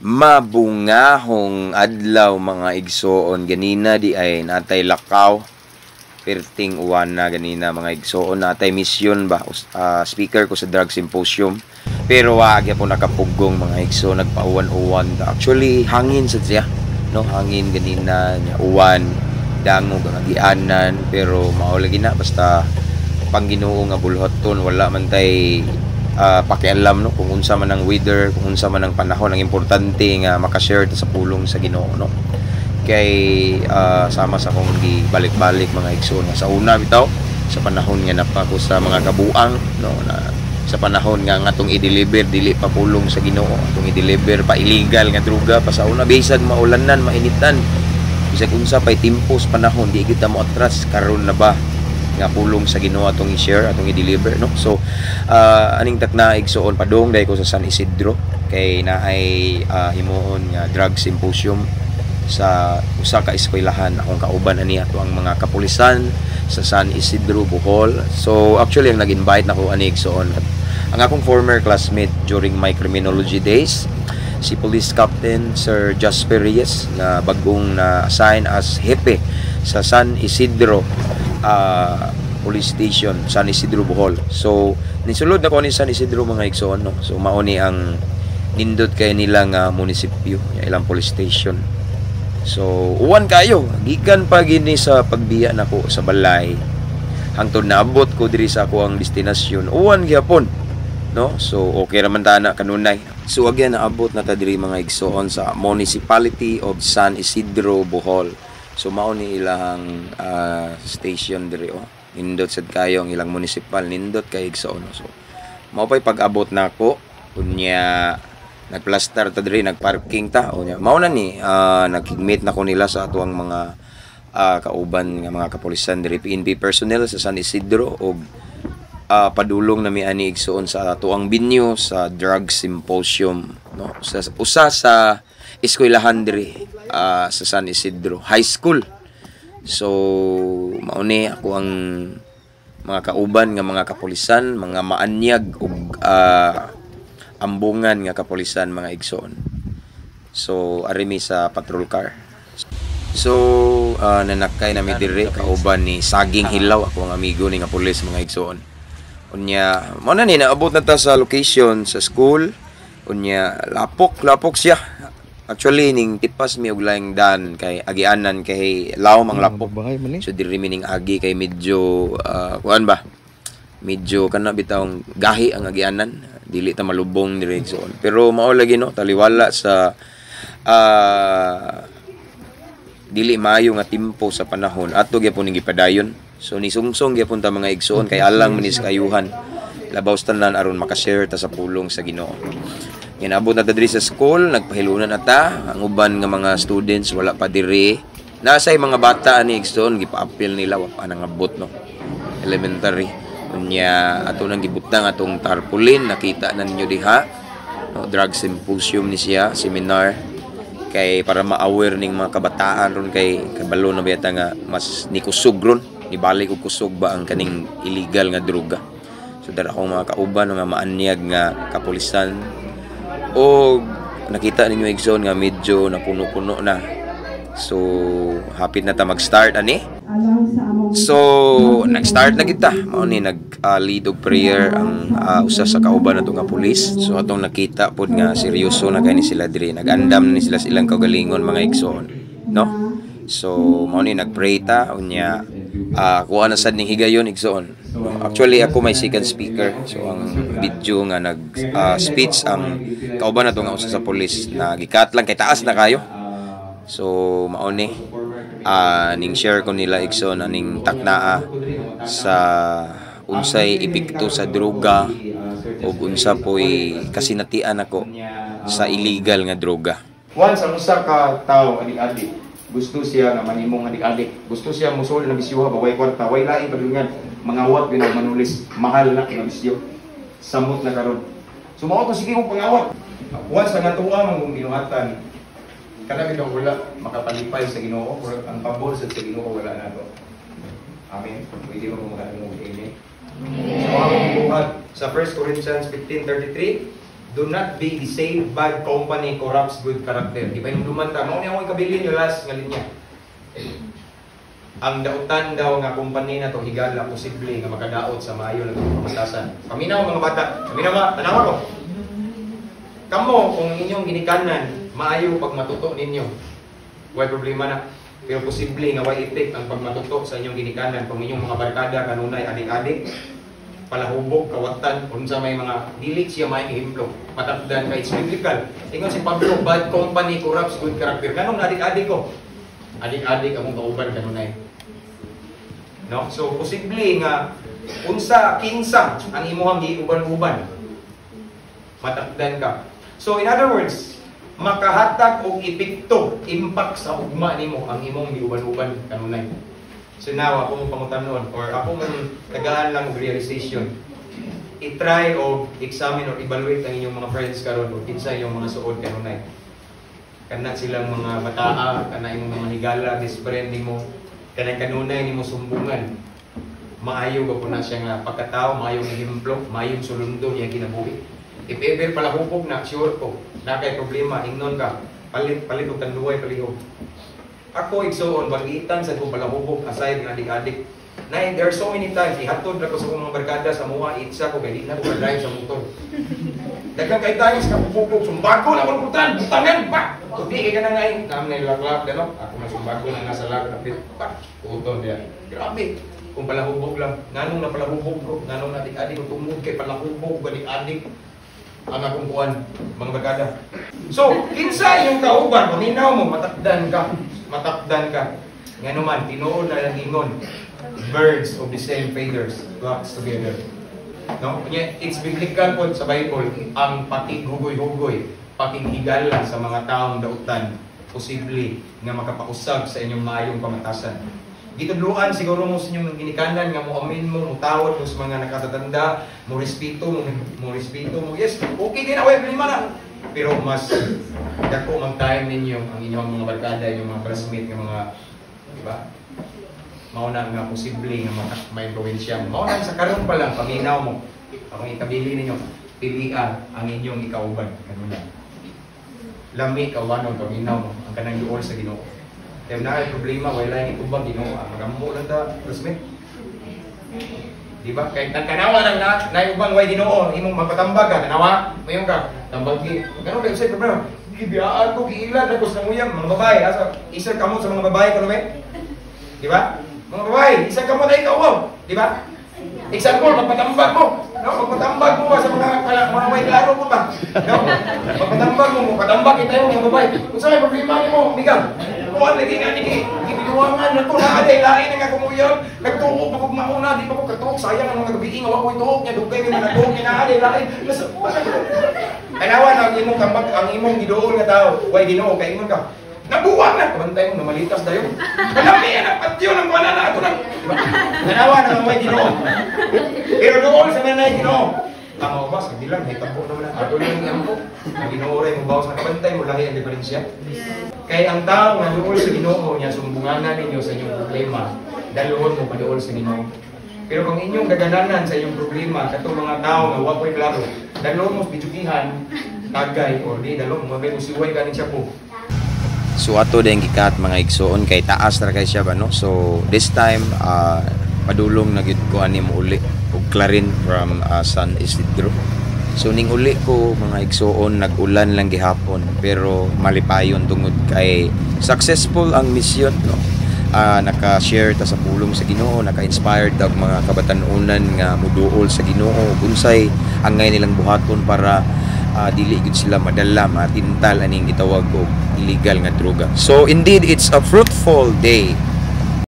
Mabungahong adlaw, mga igsoon. Ganina di ay natay lakaw. Perting uwan na ganina, mga igsoon. Natay mission ba, speaker ko sa drug symposium. Pero wa po nakapugong, mga igsoon, nagpauwan-uwan. Actually, hangin sad siya. No, hangin ganina, nya uwan, dangog ang agianan, pero mao lagi na, basta pang Ginoo nga bulhaton, wala man tay pakialam, no, kung unsa man ang weather, kung unsa man ang panahon. Ang importante nga makashare ta sa pulong sa Ginoo, no, kay sama sa akong gibalik-balik, mga igsoon, nga sa una bitaw, sa panahon nga napa ko sa mga kabuang, no, na sa panahon nga atong i-deliver dili pa pulong sa Ginoo, atong i-deliver pa illegal nga droga pa sa una, bisag maulanan, mainitan, bisag unsa pay timpo sa panahon, di kita mo atras. Karon na ba nga pulong sa Ginoo atong i-share, atong i-deliver, no? So aning takna, igsoon, padung dahil ko sa San Isidro kay naay himuon nga drug symposium sa usa ka eskwelahan. Akong kauban ani ato ang mga kapulisan sa San Isidro, Bohol. So actually, ang nag-invite nako ani, igsoon, ang akong former classmate during my criminology days, si Police Captain Sir Jasper Reyes, na bagong na assign as hepe sa San Isidro Police Station, San Isidro, Bohol. So nisulod na ko ni San Isidro, mga igsoon, no. So mao ni ang nindot kay nila nga munisipyo, ilang police station. So uwan kayo gikan pa gini sa pagbiya nako sa balay hangtod naabot ko diri sa ako ang destinasyon, uwan gyapon, no. So okay ra man ta na kanunay. So again, naabot na ta diri, mga igsoon, sa Municipality of San Isidro, Bohol. So mao ni ilang station diri, oh. Nindot sad kayo ang ilang municipal, nindot kay, igsoon. So mao pay pag-abot nako, unya nagplastar ta diri, nagparking ta. Unya mao na ni nagmeet na ko nila sa atuang mga kauban nga mga kapulisan diri, PNP personnel sa San Isidro, og padulong na mi ani, igsoon, sa atuang venue sa drug symposium, no, sa usa sa eskwelahan diri sa San Isidro High School. So mao ni ako ang mga kauban nga mga kapulisan, mga maanyag ug ambungan nga kapulisan, mga igsoon. So ari mi sa patrol car. So nanakay na mi diri kauban ni Saging Hilaw, ako ang amigo ni nga pulis, mga igsoon. Unya mao na ni naabot na ta sa location sa school. Unya lapok lapok siya. Actually, ning tipas mi og laing dan kay agianan kay lawom ang lapok. Bahay man ni. So diri mi ning agi kay medyo kuan ba? Medyo kana bitawng gahi ang agianan, dili ta malubong diri, igsoon. Pero mao lagi, no, taliwala sa dili maayo nga timpo sa panahon, ato gyapon ning gipadayon. So nisungsong gyapon ta, mga igsoon, kay alang man ni sa kayuhan. Labaw sa tanan aron makashare ta sa pulong sa Ginoo. Ginabot na ta diri sa school, nagpahilunan na ta. Ang uban nga mga students wala pa diri. Nasay mga bata ani, igsoon, gipa-apil nila, wa pa nangabot, no. Elementary. Unya ato nang gibutang atong tarpaulin, nakita na ninyo diha. No, drug symposium ni siya, seminar, kay para ma-aware ning mga kabataan ron, kay kabalo na biyata nga mas nikusog ron, nibalik og kusog ba ang kaning illegal nga droga. So dara akong mga kauban, mga maanyag nga kapulisan, o nakita ninyo, igsoon, nga medyo napuno-puno na. So hapit na ta mag-start ani. So nag-start na kita. Mao ni nag lead og prayer ang usa sa kauban nato nga pulis. So atong nakita pod nga seryoso na kay ni sila diri. Nag-andam na ni sila sa ilang kaugalingon, mga igsoon, no? So mao ni nag-pray ta, unya kuha na sad ning higayon, igsoon. No, actually, ako may second speaker. So ang video nga nag speech ang kauban nato nga usa sa pulis na gikat lang kay taas na kayo. So mao ni ning share ko nila, igsoon, aning taknaa sa unsay epekto sa droga ug unsa poy kasinatian nako sa illegal nga droga. Once ang usa ka tawo adik-adik, gusto siya nga mahimong adik-adik, gusto siya musul na bisyo ba, way kwarta, way laing padulungan, mangawat gyud og manulis, mahal na nga bisyo. Samot na karon. So mao to, sige kong pangawat. Once ang atuwa man kung binuhatan, kana bitaw wala makapalipay sa Ginoo, murag ang pabor sa Ginoo wala na to. Amen. Pwede mo makaano amen. So ang buhat sa 1 Corinthians 15:33. Do not be deceived, bad company corrupts good character. Di ba yung dumanta? Mao ni akong ikabilin yung last nga linya. Ang dautan daw nga company na to, higala, posible nga makadaot sa maayo na pamatasan. Paminaw, mga bata, paminaw ma, tanawa ko. Kamo, kung inyong ginikanan, maayo pag matuto ninyo. Way problema na. Pero posible nga way effect ang pagmatuto sa inyong ginikanan kung inyong mga barkada kanunay adik-adik, palahubog, kawatan, unsa may mga dili siya may ehemplo. Matakdan kay it's biblical. Ingon si Pablo, bad company corrupts good character. Nganong adik-adik ko? Adik-adik akong kauban kanunay. No? So posible nga unsa kinsa ang imuhang giuban-uban. Matakdan ka. So in other words, makahatag og epekto, impact sa ugma nimo ang imong giuban-uban kanunay. So now, ako mong pangutanon or ako mong tagaan lang og realization. I-try o examine or evaluate ang inyong mga friends karon o kinsa inyong mga suod kanunay. Kana silang mga bataa, kana imong mga higala, best friend nimo, kanang kanunay nimo sumbungan. Maayo ba po na siya nga pagkatao, maayong ehemplo, maayong sulundo niya kinabuhi? If ever palahubog na, sure ko, na kay problema, ingnon ka, palit, palit og tanduay, palihog. Ako, igsuon, banggitan sa kong palahubog, aside nga adik-adik. Na, there are so many times, ihatod na ko sa akong mga barkada sa mua, itsa ko, kay di na ko drive sa motor. Daghang kay times, kapupukog, sumbago na akong butan, butangan, pa! Di, kay ka na nga, naam na ilaklak, gano'n, ako na sumbago na nasa lag, kapit, pa, uton diya. Grabe, kung palahubog lang, nganong na palahubog ko, nganong adik-adik ko, tungod kay palahubog, adik-adik, ang akong kuan, mga barkada. So, kinsa yung kauban, paminaw mo, matakdan ka, matakdan ka. Nga naman, tinuod na lang ingon, birds of the same feathers flocks together. No? Unya, it's biblical po sa Bible, ang pakighugoy-hugoy, pakighigala sa mga taong dautan, posible nga makapausab sa inyong maayong pamatasan. Gitudluan siguro mo sa inyong ginikanan nga mo amin mo, mutawad mo sa mga nakatatanda, mo respeto mo, mo respeto mo. Yes, okay din na, way problema na. Pero mas dako mang time ninyo ang inyong mga barkada, inyong mga classmate nga mga, di ba? Mao na nga posible nga ma-impluwensya mo. Mao na sa karon pa lang paminaw mo. Akong ikabili ninyo, pilian ang inyong ikauban kanunay. Lami kaubanon paminaw mo ang kanang duol sa Ginoo. Kaya na ay problema, wala yung itubang Ginoo. Ang magamo lang ta, classmate. Di ba? Kay tanawa lang na naibang way Ginoo, imong magpatambag ka, tanawa, mayon ka, tambag gi. Ganun lang sa problema. Gibiyaan ko, giilad ako sa nguyang mga babae. Asa isa kamo sa mga babae kuno be? Di ba? Mga babae, isa kamo na ikaw, wow. Di ba? Example, magpatambag mo. No, magpatambag mo ba sa mga may klaro mo ba? No? Magpatambag mo, magpatambag kita yung mga babae. Kung sa may problema nimo, Miguel, kuan lagi nga ni gibiluwangan na to na aday lain nga kumuyab, nagtuok pa kog mauna, di pa ko katuok, sayang ang mga gabi nga wa koy tuok nya dugay may mga tuok nya aday lain. Tanawa na ang imong tambag, ang imong giduol nga tao, way Ginoo kay ingon ka. Nabuwang na, kabantay mo, namalitas dayon. Kalami, anak, patyo ng kuwan na, ato na. Diba? Tanawa na ang way Ginoo. Pero doon sa mga Ginoo, tama ba, sa bilang, hitabo naman na, ato lang yung ampo. Ang Ginoo rin, mo bawas na kabantay mo, lahi ang diferensya. Kay ang tao nga duol sa Ginoo niya, sumbunganan ninyo sa inyong problema, daluon mo paduol sa Ginoo. Pero kung inyong gagananan sa inyong problema, katong mga tao nga wa ko'y klaro, daluon mo bijugihan, tagay, or di, daluon mo, mabay mo siway kanin siya po. So ato din gikat, mga igsuon, kay taas ra kay siya ba, no? So this time padulong na gyud ko ani mo uli og Clarin from San Isidro. So ning uli ko, mga igsuon, nag-ulan lang gihapon pero malipayon tungod kay successful ang mission, no. Naka-share ta sa pulong sa Ginoo, naka-inspired og mga kabatan-unan nga muduol sa Ginoo, unsay angay nilang buhaton para dili gyud sila madala, matintal aning gitawag og illegal nga droga. So indeed it's a fruitful day.